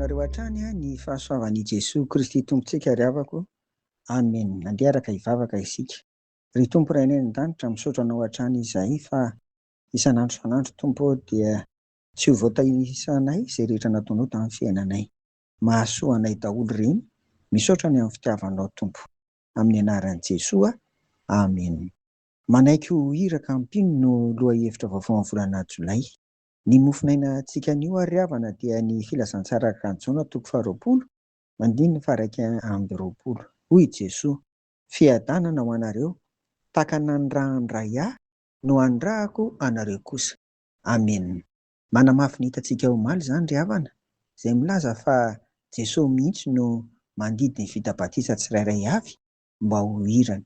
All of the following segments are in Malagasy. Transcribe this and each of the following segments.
aminareo hatrany ny fahasoavan'i Jesoa Kristy Tompontsika ry havako. Amen. Andeha araka hivavaka isika. Ry Tompo Rainay any an-danitra, misaotra Anao hatrany izahay fa isan'andro isan'andro Tompo ô dia tsy ho voataisanay izay rehetra nataonao tamin'ny fiainanay. Mahasoa anay daholo ireny. Misaotra ny amin'ny fitiavanao Tompo. Amin'ny anaran'i Jesoa. Amen. Manaiky ho iraka mpino no lohahevitra vaovao amin'ny volana jolay. Ny mofonainantsika anio ary havana dia ny Filazantsara araka an'i Jaona toko faharoapolo, andininy faha-21. Hoy i Jesoa, Fiadanana ho anareo, tahaka ny nanirahan'ny Ray Ahy no anirahako anareo kosa. Amena. Manamafy ny hitantsika omaly izany ry havana, izay milaza fa Jesoa mihitsy no mandidy ny vita batisa tsirairay avy mba ho hirany.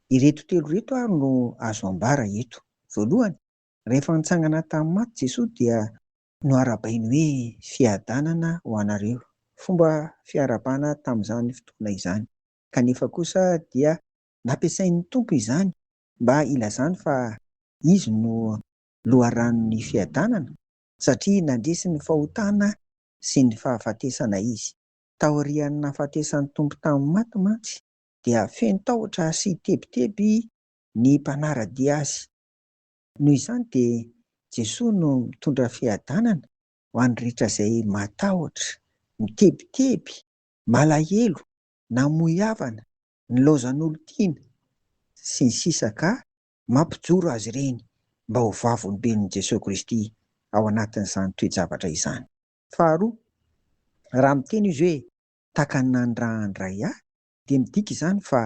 Ireto telo ireto ary no azo ambara eto. Voalohany, rehefa nitsangana tamin'ny maty Jesoa dia noharabainy hoe fiadanana ho anareo, fomba fiarahabana tamin'izany fotoana izany. Kanefa kosa dia nampiasain'ny Tompo izany mba hilazany fa Izy no loharanon'ny fiadanana satria nandresy ny fahotana sy ny fahafatesana Izy. Taorian'ny nahafatesan'ny Tompo tamin'ny maty mantsy dia feno tahotra sy tebiteby ny mpanara-dia Azy. Noho izany dia Jesoa no mitondra fiadanana ho an'ny rehetra izay matahotra, mitebiteby, malahelo, namoy havana, nilaozan'olon-tiana, sy ny sisa ka mampijoro azy ireny mba ho vavolombelon'i Jesoa Kristy ao anatin'izany toe-javatra izany. Faharoa, raha miteny izy hoe tahaka ny nanirahan'ny Ray ahy, dia midika izany fa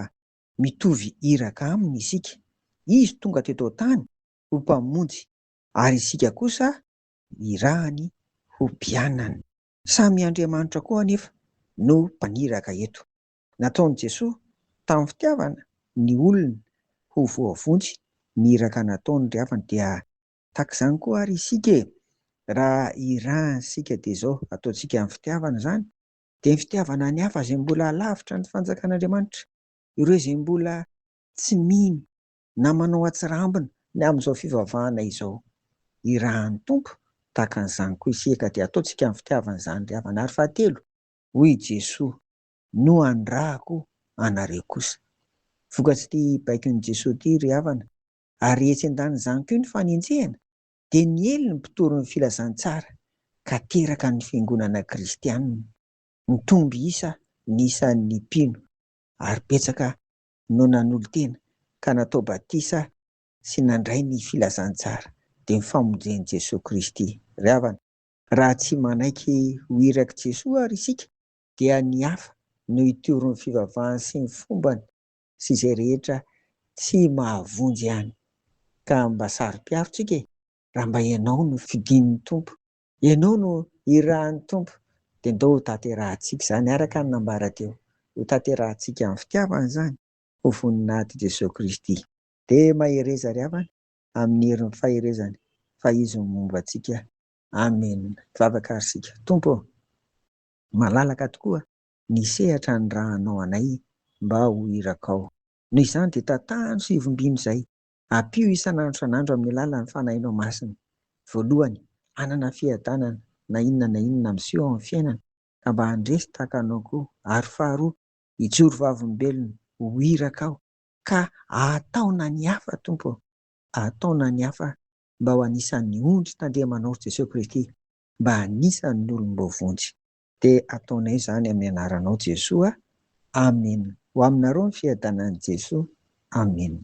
mitovy iraka aminy isika. Izy tonga teto an-tany ho Mpamonjy, ary isika kosa irahany ho mpianany. Samy Andriamanitra koa anefa no mpaniraka eto. Nataon'i Jesoa tamin'ny fitiavana ny olona ho voavonjy ny iraka nataony ry havana dia tahaka izany koa ary isika e! Raha irahana isika dia izao ataontsika amin'ny fitiavana izany dia ny fitiavana ny hafa izay mbola lavitra ny fanjakan'Andriamanitra, ireo izay mbola tsy mino na manao atsirambina ny amin'izao fivavahana izao. Irahan'ny Tompo tahaka an'izany koa isika ka dia ataontsika amin'ny fitiavana izany ry havana. Ary fahatelo, hoy i Jesoa, no andrahako anareo kosa. Vokatr'ity baikon'i Jesoa ity ry havana, ary etsy andanin'izany koa ny fanenjehana, dia niely ny mpitory ny filazantsara ka teraka ny fiangonana kristiana. Nitombo isa ny isan'ny mpino ary betsaka no nanolo-tena ka natao batisa sy nandray ny filazantsara, dia ny famonjen'i Jesoa Kristy. Ry havana, raha tsy manaiky ho irak'i Jesoa ary isika, dia ny hafa no hitory ny fivavahany sy ny fombany sy izay rehetra tsy mahavonjy any. Ka mba saro-piaro tsika e! Raha mba ianao no fidin'ny Tompo, ianao no irahan'ny Tompo, dia ndao ho tanterahantsika izany araka ny nambara teo. Ho tanterahantsika amin'ny fitiavana izany, ho voninahitr'i Jesoa Kristy. Dia mahereza ry havana amin'ny herin'ny faherezany fa Izy no momba antsika. Amen. Mivavaka ary isika. Tompo ô! Malalaka tokoa ny sehatra anirahanao anay mba ho irakao. Noho izany dia tantano sy ivombino izay. Ampio isan'andro isan'andro amin'ny alalan'ny Fanahinao Masina. Voalohany, hanana fiadanana na inona na inona miseho ao amin'ny fiainana ka mba handresy tahaka anao koa. Ary faharoa, hijoro vavolombelona ho irakao ka hahataona ny hafa, Tompo ô, hahataona ny hafa mba ho anisan'ny ondry tandremanao ry Jesoa Kristy, mba anisan'ny olom-boavonjy. Dia ataonay izany amin'ny anaranao Jesoa. Amena. Ho aminareo ny fiadanan'i Jesoa. Amena.